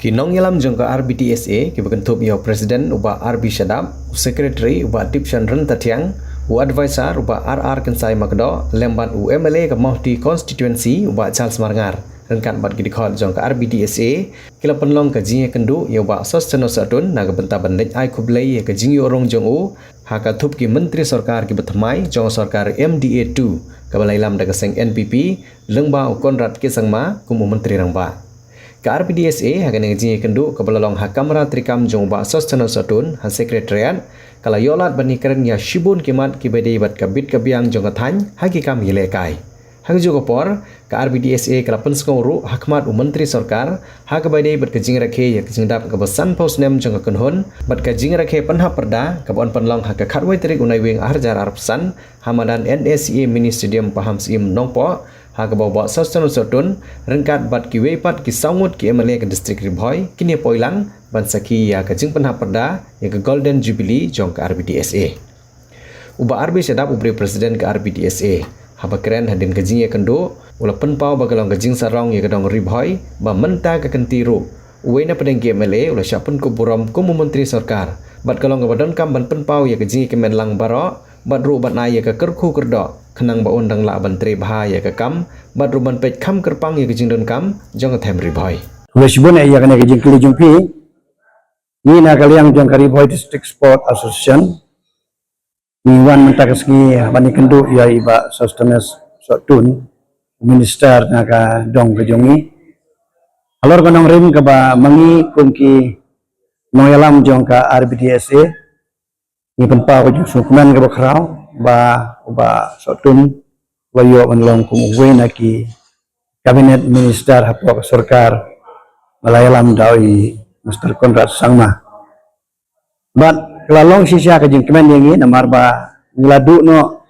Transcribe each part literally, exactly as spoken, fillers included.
Ki nongïalam jong ka R B D S A kiba kynthup ïa u President u Bah R B Shadap, u Secretary u Bah Dipshan Ryntathiang, u Advisor u Bah R R Kynsai Makdoh, lem bad u M L A ka Mawhati Constituency u Bah Charles Marngar, ryngkat bad ki dkhot jong ka R B D S A, ki la pynlong ka jingïakynduh ïa u Bah Sosthenes Sohtun na ka bynta ban leit ai khublei ïa ka jingïoh rung jong u ha ka thup ki myntri sorkar kiba thymmai jong sorkar M D A two, kaba la ïalam da ka seng N P P, lyngba u Conrad K Sangma kum u Myntri Rangbah. Ka R B D S A ha kane ka jingïakynduh kaba la long ha kamra treikam jong u Bah Sosthenes Sohtun ha Secretariat, ka la ïoh lad ban ïakren ïa shibun ki mat kiba dei bad ka bit ka biang jong ka thaiñ ha ki kam ïalehkai. Ha kajuh ka por, ka R B D S A ka la pynsngew ruh ha khmat u Myntri Sorkar ha kaba dei bad ka jingrakhe ïa ka jingdap kaba sanphew snem jong ka kynhun bad ka jingrakhe pynhap pyrda kaba yn pynlong ha ka khatwei tarik u Naiwieng arhajar arphew san ha madan N S C A Mini Stadium Pahamsyiem, Nongpoh, ha kaba u Bah Sosthenes Sohtun ryngkat bad kiwei pat ki saw ngut ki M L A ka distrik Ri Bhoi kin ïa poi lang ban sakhi ïa ka jingpynhap pyrda ïa ka Golden Jubilee jong ka R B D S A. U Bah R B Shadap, u briew President ka R B D S A, haba kren hadien ka jingïakynduh, u la pynpaw ba ka long ka jingsarong ïa ka dong Ri Bhoi ba mynta ka kynti ruh uwei na pdeng ki M L A u la shah pynkup burom kum u Myntri Sorkar bad ka long kaba donkam ban pynpaw ïa ka jingïakmen lang baroh bad ruh ban ai ïa ka kyrkhu kyrdoh khnang ba un dang lah ban trei bha ïa ka kam bad ruh ban peit kham kyrpang ïa ka jingdonkam jong ka them Ri Bhoi. Khublei shibun ïa kane ka jingkylli jong phi. Ngi na ka liang jong ka Ri Bhoi District Sport Association ngi wan mynta ka sngi ban ïakynduh ïa i Bah Sosthenes Sohtun, Minister na ka dong ka jong ngi. Halor ka nongrim kaba ma ngi kum ki nongïalam jong ka R B D S A, ngi pynpaw ka jingsngewkmen kaba khraw ba u Bah Sohtun u la ïoh ban long kum uwei na ki Cabinet Minister hapoh ka sorkar ba la ïalam da i Mister Conrad Sangma. Bad ka la long shisha ka jingkmen ïa ngi namar ba ngi la duh noh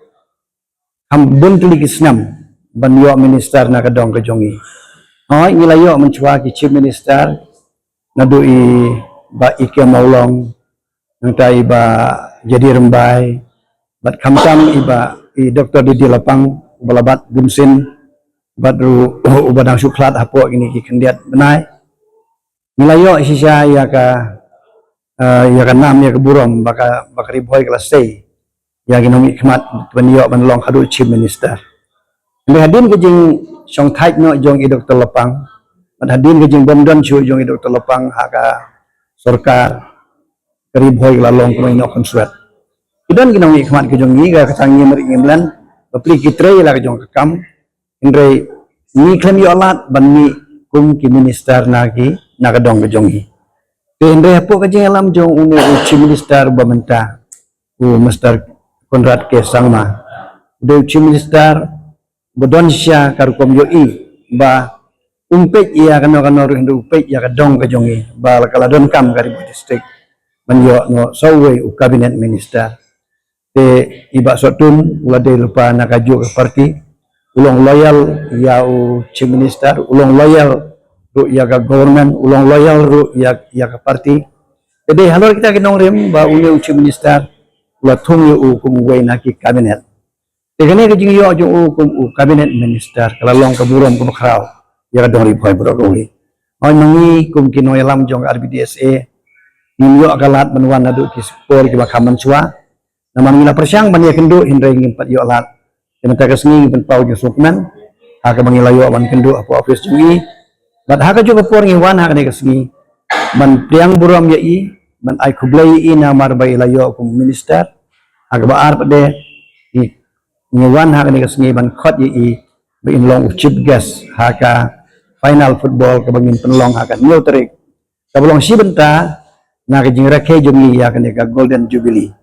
kham bun tylli ki snem ban ïoh minister na ka dong ka jong ngi. Hooid, ngi la ïoh mynshuwa ki Chief Minister, naduh i Bah E K Mawlong, nangta i Bah J D Rymbai, bad khamtam i Bah i Doctor D D Lapang uba la bat bun sien, bad ruh uba dang shu khlad hapoh kine ki khyndiat bnai. Ngi la ïoh shisha ïa ka, eh, ïa ka nam, ïa ka burom ba ka, ba ka Ri Bhoi ka la sei ïa ki nongmihkhmat ban ïoh ban long haduh Chief Minister. Hynrei hadien ka jingshongthait noh jong i Doctor Lapang bad hadien ka jingbymdon shuh jong i Doctor Lapang ha ka sorkar, ka Ri Bhoi ka la long kumba ngi ong khun swet. Ki don ki nongmihkhmat ki jong ngi, ka kata ngim ri ngim len, bapli ki trei la ka jong ka kam, hynrei ngi khlem ïoh lad ban mih kum ki minister na ki, na ka dong ka jong ngi. Te hynrei hapoh ka jingïalam jong une u Chief Minister ba mynta, u Mister Conrad K Sangma, u dei u Chief Minister ba don shisha ka rukom ïohi ba um peit ïa kano kano ruh, hynrei u peit ïa ka dong ka jong ngi ba la ka la donkam ka Ri Bhoi District ban ïoh noh sa uwei u Cabinet Minister. Te i Bah Sohtun u la dei lypa na kajuh ka party, u long loyal ïa u Chief Minister, u long loyal ruh ïa ka government, u long loyal ruh ïa, ïa ka party. Te dei halor kita ki nongrim ba une u Chief Minister u la thung ïa u kum uwei na ki Cabinet. Te kane ka jingïoh jong u kum u Cabinet Minister ka la long ka burom kaba khraw ïa ka dong Ri Bhoi baroh kawei. Hooid, ma ngi kum ki nongïalam jong ka R B D S A ngim ïoh ka lad ban wan naduh ki por kiba kham mynshuwa. Namar ngi la pyrshang ban ïakynduh hynrei ngim pat ïoh lad. Te mynta ka sngi ngi pynpaw jingsngewkmen ha kaba ngi la ïoh ban kynduh hapoh office jong i. Bad ha kajuh ka por ngi wan ha kane ka sngi ban pdiang burom ïa i, ban ai khublei ïa i namar ba i la ïoh kum minister. Ha kaba ar pat de ngi, ngi wan ha kane ka sngi ban khot ïa i ba in long u chief guest ha ka final football kaba ngin pynlong ha ka hynñiew tarik, kaba long shi bynta na ka jingrakhe jong ngi ïa kane ka Golden Jubilee.